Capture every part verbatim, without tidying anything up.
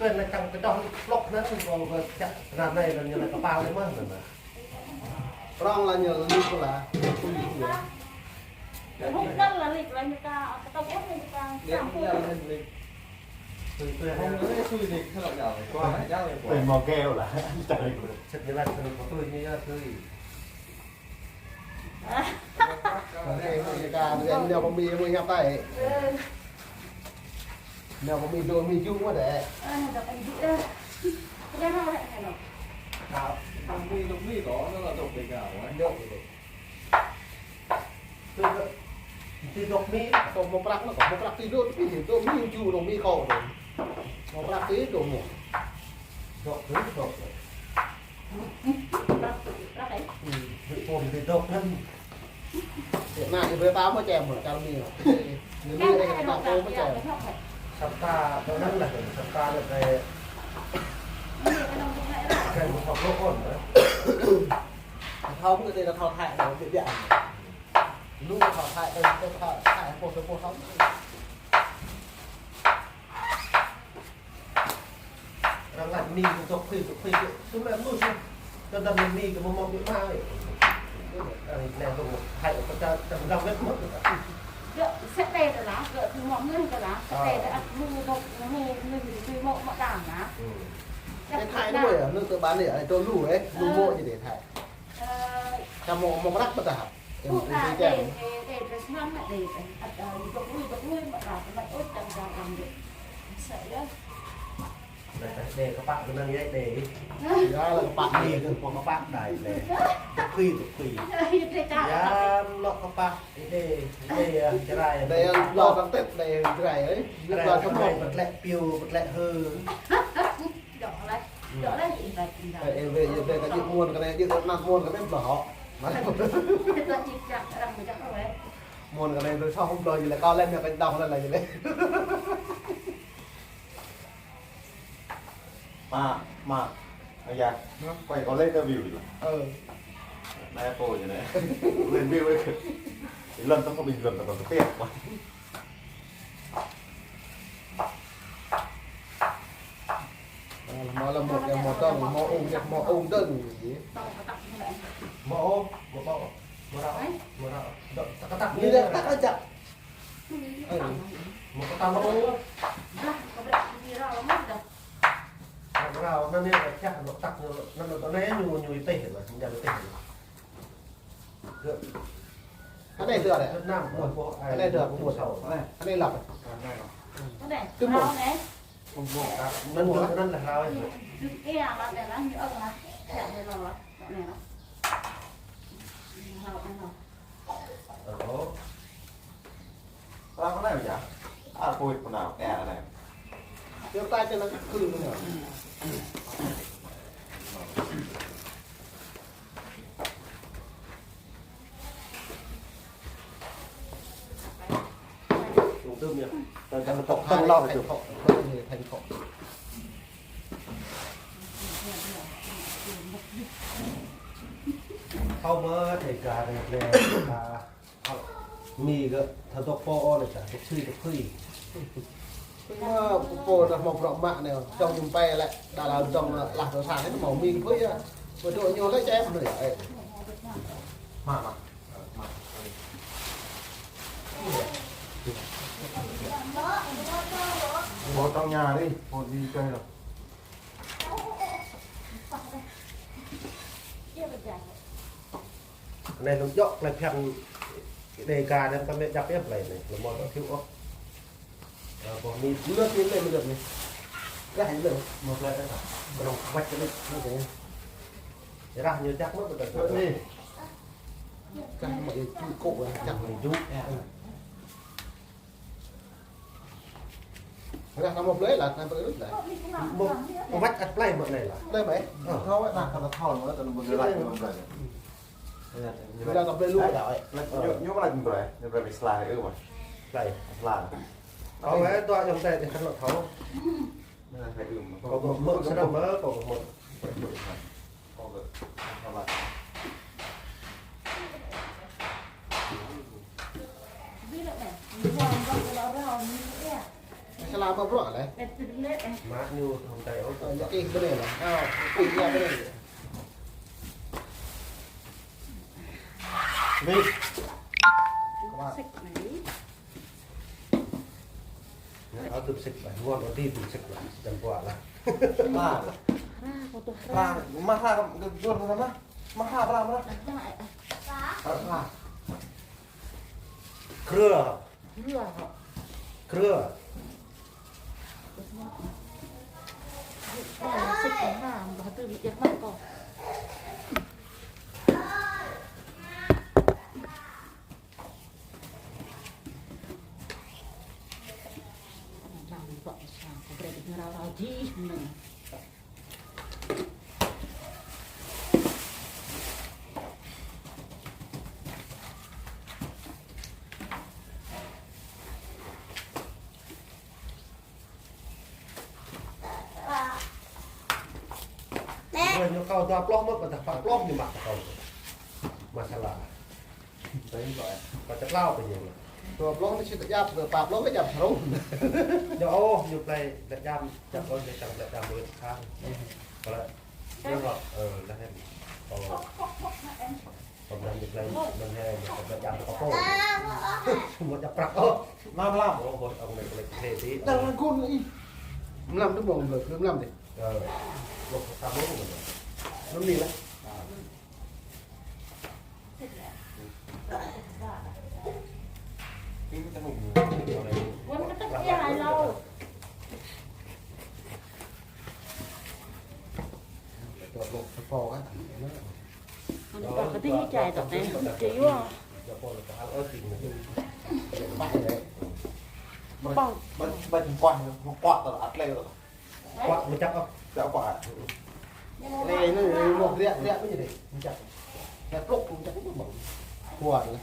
Bên là chăng cái đó lốc nó còn có chặt ra này là như là cái bao đấy mà. Prong là nhờ lip là. Hông cần là lip là người ta, cái tao biết người ta. Lip là lip. Tui, tui, hông, cái tui lip, cái loại nhỏ này, qua, cái dao này, qua. Tui mò keo là, trời. Sếp như là tui có tui như là tui. Nao pơ Mi, Mi ngap tai. Nao pơ Mi, dŏ Mi jŭ mơ̆ đĕ. Nao pơ Mi, dŏ Mi, dŏ Mi, dŏ Mi, dŏ Mi, dŏ Mi, dŏ Mi, dŏ Mi. Tui dŏ Mi, dŏ mơ̆ prăk, dŏ mơ̆ prăk tui dŏ, tui dŏ Mi jŭ, dŏ Mi kâo dŏ. Mơ̆ prăk tui dŏ mơ̆. Dŏ tui dŏ. Việt Nam thì người ta mới chèm mà, chèm nhiều. Người Mỹ đây người ta không có chèm. Sắp ta, tôi nói là sắp ta là cái, cái một học lỗ ổn đấy. Không, cái này là thọ thải rồi, bị bệnh. Lu thọ thải, cái thọ thải, không, không, không. Arăng laĭ Mi kơ dŏ phi, dŏ phi, kơ tŭ lĕ mơ̆ sih. Kơ dăm Mi kơ mơ̆ mơ̆ ƀiă mă. Arăng lĕ dŏ hai, kơ ta, ta dăm mĕt mơ̆ kơ ta. Gơ̆ sĕt tê tơ lah, gơ̆ tŭ mơ̆ ngăn tơ lah, sĕt tê tơ lah, mơ̆ dŏ, mơ̆, mơ̆, mơ̆, mơ̆, mơ̆ đang lah. Ơ. Ơ, Thái nó mới à, nước tơ bán này, ai dŏ lu ấy, lu mơ̆ chứ để Thái. Ơ. Chăm mơ̆, mơ̆ mă ră ƀơi ta hă. Em, em, em, em. Ơ, ơ, ơ, ơ, ơ, ơ, ơ, ơ, ơ, dŏ lui, dŏ lui, mơ̆ đang, mơ̆ đang, ơ, ơ, ơ. Sĕt yơh. Đe, đe, kơpă kơ anŭn yơh, đe. Yơh, lĕ kơpă Mi đe. Kơ pô kơpă đai lĕ. Dŏ phi, dŏ phi. Yơh, lŏ kơpă, đe, đe, yơh, čơrai. Đe, lŏ kơpă, đe, čơrai, ơi. Čơrai, lŏ kơpă, čơrai, pơtlĕ piu, pơtlĕ hư. Dŏ lĕ, dŏ lĕ, ih rai, ih rai. Ê, ê, wê, wê, wê, ta djơ̆ muôn kơ anai, djơ̆ anŭn muôn kơ anai, blŏ hŏ. Muôn kơ anai, tui sŏ hŭm blŏ, djơ̆ lĕ, kâo lĕ, mơ̆ kơ đŏng lĕ, djơ̆ lĕ. Mă, mă. Ơ, yă. Hă? Quay có lên interview gì? Ơ. Nai pô gì nai. Lên view ấy. Lần tao có bình luận tao còn tiếp. Mă là một cái mă tông, mă ung, mă ung đơn gì. Mă ung, mă ung, mă ung. Mă ung, mă ung. Dŏ, tăk, tăk, tăk. Ini dah, tăk aja. Ơ. Mă ung. Rao, rao, anŭn anai, čah, anŭn tăk, anŭn, anŭn anai ñu, ñu teh, anŭn ñu teh. Anai tơ anai. Việt Nam, ơ, ơ, anai tơ, ơ, ơ, anai lăp. Anai. Tơ mơ̆. Anai. Anŭn, anŭn, anŭn lah rao. Tơ ê, anai lah, ñu ơ lah. Anai lah. Anai lah. Ơ, ơ. Ră anai yơh. Ă, pui pơnao, ê, anai. Yơh, ta čơ anŭn kơ anŭn. Tơm yơh. Tơm, tơm, tơm, tơm, lao, thành thọ, thành thọ. Thâo mơ̆, thâo gah, thâo gah. Mi gơ̆, thâo dŏ pô ôh lĕ, thâo dŏ phi, dŏ phi. Mă pô, pô dah mă bruă mă anai, dŏ jum pê lĕ, dah lăi dŏ lah, lah dŏ sang anai mă Mi phi yơh. Mă dŏ ñu lĕ čem anai yơh, ơ. Mă, mă. Mă. Pô trong nhà đi, pô đi chơi rồi. Anai lŏm djơ̆, plơi phiăn Đêga anai, ta mĕ djăp yơh plơi anai, lŏm mơ̆ ta thiu ôh. Ơ, boh Mi, lơ̆t Mi, lơ̆t Mi, lơ̆t Mi. Rah Mi lơ̆t. Mơ̆ plơi ta. Kơnơ̆ng wăt kơ lĕ, anai kơ. Rah ñu djăp mơ̆ ta. Lơ̆t Mi. Kah mă yơh ču kô̆, čang Mi jŭ. Yơh. Lah, ta mă plơi lah, ta plơi lah. Mă, mă wăt ăt plơi mă anai lah. Plơi mă. Ơ. Thâo wăt lah, kơ ta thâo mă, ta mă plơi lah, mă plơi. Yơh, yơh. Plơi ta plơi lu dah, ơi. Lah, ñu, ñu lah plơi, ñu plơi Sla, ơ, mă. Plơi. Sla. Ơ, wăt, dua yang tê, tê kăn lŏ thâo. Ñu lah plơi, ơ, mă. Kâo kơ mă, sơdang mă, kâo kơ mă. Apa bruă lĕ? Mă ñu thâo tai ôh. Ơ, ñu kih bơnai lah. Ơ, kih ia bơnai. Wih. Sik anai. Ñu ăt tŭ sik lah. Ngon ôh tŭ sik lah. Jăm bruă lah. Lah. Ră, kâo tŭ ră. Lah, mă ră, gơ̆ jur mă. Mă ră, mă ră, mă ră. Ră, ră. Krơ. Krơ hă? Krơ. Ơ, sik kơ ha, bah tơ bi iăt mă kâo. Nang bă sang, kâo brơi kơ ñu rao rao jih mơ̆n. Mă. Ñu kâo dua pluh mơ̆n, ƀôdah pă pluh ñu mă kâo. Masalah. Ƀă čơtlâo pơ ñu. Dua pluh ñu či tơjăp, pă pluh tơjăp sarung. Ñu ôh, ñu plei tơjăp, tơjăp ôh, ñu čang tơjăp mơ̆ng sang. Kơ lĕ, ñu lŏ, ơ, lah em. Ơ. Pơmrăm ñu plei, mơ̆ng he, ñu tơjăp kơ pô. Mơ̆ tơjăp prăk ôh. Năm lăm. Ôh, ôh, ôh, ñu plei tơjăp tơjăp. Đang lagun ih. Mlam tu mông, mlam dih. Ơ. Lŏ sa mông. Lŏ ni lah. Ăn pă kơ tih čai tŏk anai, čai yua. Pă. Băt, băt kuah, kuah tơl atlei tơl. Kuah mơčăk ôh. Mơčăk kuah. Anai, anai, anai, mơ̆ riă, riă mơ̆ jadi. Mơčăk. Anai plŏk, mơčăk mơ̆ bang. Kuah lah.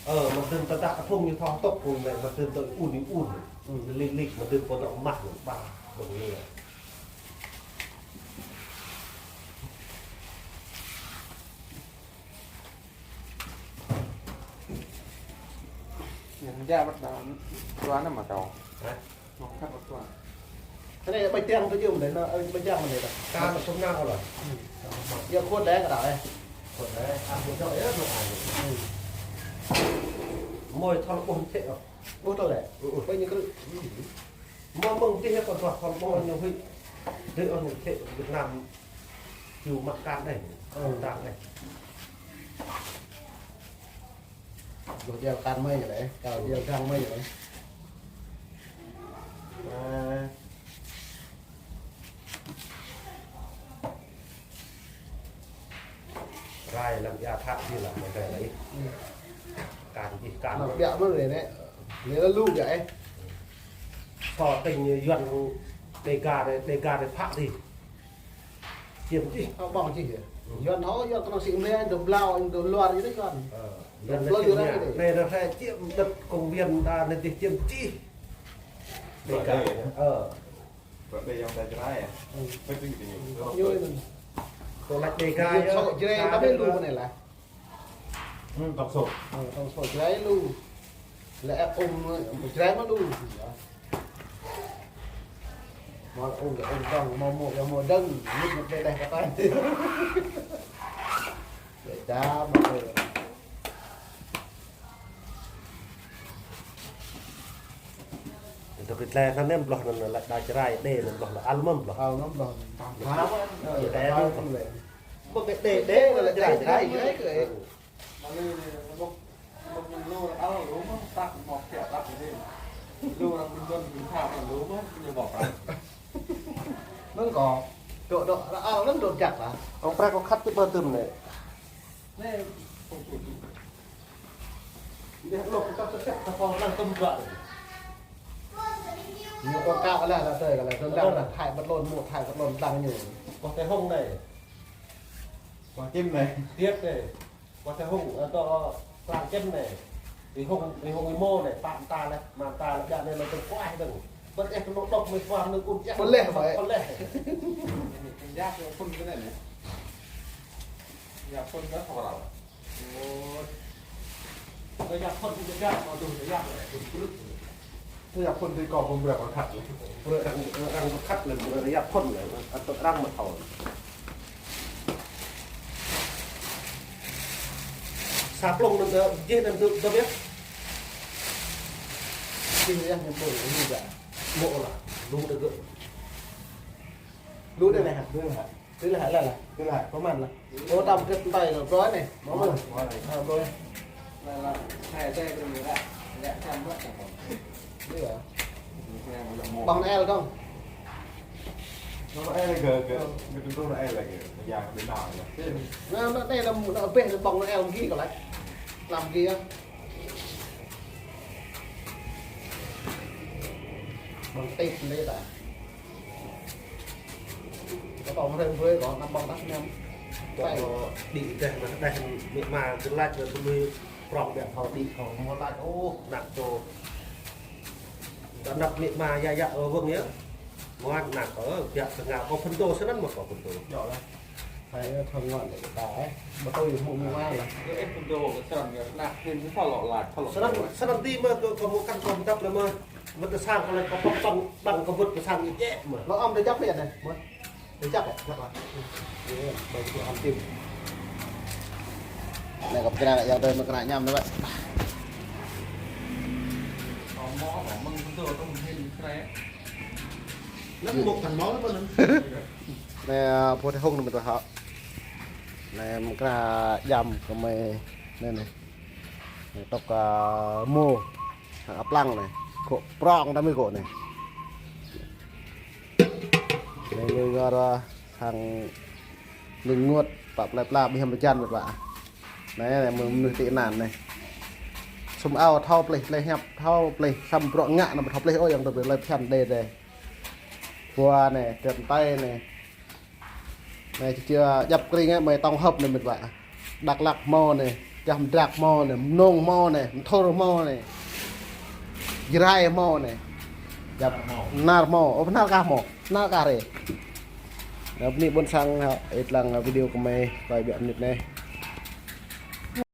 Ơ, mă tơm tơdah kơthŭng ñu thâo tŏk kơ anai, mă tơm tơl un, un. Lik, lik, mă tơm pơdŏ mah, bah, bang anai. Yang ja băt đa tuan nama kâo. Hă? Nong khăt băt tuan. Anai ƀơi tiang tơ jum dih, anai, ơ, ƀơi tiang anai dah. Ka anai sum nao lah. Ia khuôn lĕ kơ đa, ơ. Khuôn lĕ, ăn khuôn čŏk, ơ, anai. Mơi thâo ƀuh thĕ ôh. Ƀuh tơl lĕ. Ƀơi ñu krư̆. Mơ̆ mơ̆ng tih kơ tuah kơ mơ̆ ñu huĭ. Dih ôh ñu thĕ Việt Nam. Ñu mă kan anai. Ơ. Kan anai. Dŏ jel kan mơi anai, kâo jel kan mơi anai. Ơ. Rai lăm ia thak dih lah, mơ̆ng rai lah ih. Kan dih, kan. Mă biă mơ̆n lĕ anai. Lĕ lah lu biă ih. Sô tĭng Yuan Đêga anai, Đêga anai phă dih. Čiêm čih. Hơ, ƀơ̆ng čih yơh. Yuan hơ, Yuan kơnơ̆ng sĭ mơ̆, dŏ blao, dŏ luar yơh Yuan. Ơ, Yuan plơi yơh anai. Anai dah hrơi čiêm đĕt công viên đa anai dih čiêm čih. Đêga. Ơ. Bă bê yang ta Jrai ah? Ơ. Bă bê yang ta Jrai. Ñu anai. Kơ lač Đêga yơh. Sô Jrai, ta ƀu lu anai lah. Ơ, tŏng sô. Ơ, tŏng sô Jrai lu. Lĕ ĕp ôm Jrai mă lu. Mă ôm, ôm tŏng, mă mô, mă mô dơ̆ng, mŭt mŭt lĕ lĕ kơ tai. Lĕ ča mă. Tơ pit lĕ kơ nem bloh anŭn lĕ đa Jrai đê nem bloh lĕ almam bloh. Almam bloh. Tam tam. Ơ, tam tam lĕ. Ƀơ̆ng kơ đê, đê, đê, đê, đê, đê, đê, đê. Mă lĕ, mă lĕ, mă lĕ, lu ră al, lu mă, tak, mă, kiă, tak, đê. Lu ră bun bun, bun tha, lu mă, ñu mă prăk. Mơ̆ng kâo, dŏ, dŏ, ră al, mơ̆ng dŏ jak lah. Ơ, prăk kâo khăt tơ ƀơi tơm anai. Anai, không chịu. Đe lŏk ta sĕt sĕt ta pô lăng tơm gak. Ñu kơ kâo lah, lah tơi, lah tơm lăng, lah thai băt lôn, mŭt thai băt lôn lăng ñu. Kơ tơ hông anai. Kơ čim anai. Điêt anai. Kơ tơ hông, ơ, tơ lăng čim anai. Ih hông, ih hông ih mô anai, pă ta lah, mă ta lah, biă anai lah tơm kuah dơ̆ng. Băt ih tơlŏk đŏk mơ̆ kuah anai un ih. Pơleh, ƀai. Pơleh. Ih, ih, ih, ih, ih. Ih, phun kơ thâo rao. Ơ. Ơ, ih phun kơ ih, ơ, tui ih, ih, ih. Tui yap phŭn tui kâo pơm brơi kâo khăp lĕ. Brơi arăng, arăng khăp lĕ, brơi yap phŭn lĕ, atơ arăng mă thâo. Sa plông anŭn, ơ, jih anŭn dŏ, dŏ biă. Jih anŭn yơh, ñu ƀuh, ñu gak. Mơ̆ lah, lu đơi gơ̆. Lu đơi anai hă? Lu đơi hă? Tui lah, lah, lah. Tui lah. Pơmăn lah. Ô, tam kơ tơntai lah, brơi anai. Mơ̆ mơ̆. Mơ̆ anai. Ha, brơi. Lah, lah. Hai, hai, brơi, brơi. Lĕ, tam mơ̆, tam mơ̆. Iya. Bông Noel dong. Bông Noel kơ, kơ, kơ, bông Noel lagi. Yang di mana ya? Nah, nah, anai lah, nah, beh, bông Noel mơ̆ng ki kơ lĕ. Lăm ki yơh. Bông Tết anai ta. Có bông rơ̆ng brơi, có năm bông đắt năm. Có đĭ đeh, đeh, mĭ ma, kơ lač, kơ tui prong biă thâo đĭ, thâo mơ̆ lač, ô, năk čô. Kơ anăp mĭ ma, ya, ya, ơ, wơ̆ng yơh. Mơ̆ năk, ơ, biă kơ ngă, kâo phŭn dŏ, snăn mơ̆ kâo phŭn dŏ. Dŏ lah. Phải thơm ngon để ta, ơ. Mơ̆ tui mơ̆ mĭ ma lah. Ơ, ĕh, phŭn dŏ, kơ snăn, ya, năk, hĭn, thâo lŏ lač, thâo lŏ. Snăn, snăn ti mơ̆ kơ, kơ mơ̆ kăn kâo mơdăp lah mơ̆. Mơ̆ tơ sang kơ lĕ kâo păng, păng, păng kơ bŭt kơ sang ñu jĕ mơ̆. Lŏ ăm tơ jăk lĕ anai, mơ̆. Tơ jăk, jăk lah. Ơ, ƀai kơ ăm tim. Anai kâo pơkra yang tơ mơ̆ kra ñăm anai, ƀă. Anai, ơ, pô Thái Hùng anai mơ̆ tơ hă. Anai, ơ, mơ̆ kra ñăm kơ mơi anai, anai. Anai, tŏk, ơ, mô. Hăng ăp lăng anai. Kŏ prong tơmơi kŏ anai. Anai, anai, ngor, hăng ling ngot, pă plơi pla, ƀing hăm pơjan mơ̆ ƀă. Anai, anai, mơnuih tị nạn anai. Sum ao thâo plih, plih hiăp thâo plih, săm bruă ngă anŭn thâo plih, ơ, yang tơ plih lơi phiăn đê đê. Pua anai, tơm tai anai. Anai, či či djăp kring anai, mơi tổng hợp anai mĕt wa. Dak Lak hmâo anai, Čah Mdrak hmâo anai, Mnông hmâo anai, Mthur hmâo anai, Jrai hmâo anai. Djăp Nar hmâo. Nar hmâo, ơ, Nar kah hmâo. Nar kah rê. Anai, bơni ƀôn sang, ơ, ih lăng video kơ mơi, quay biă mơnit anai.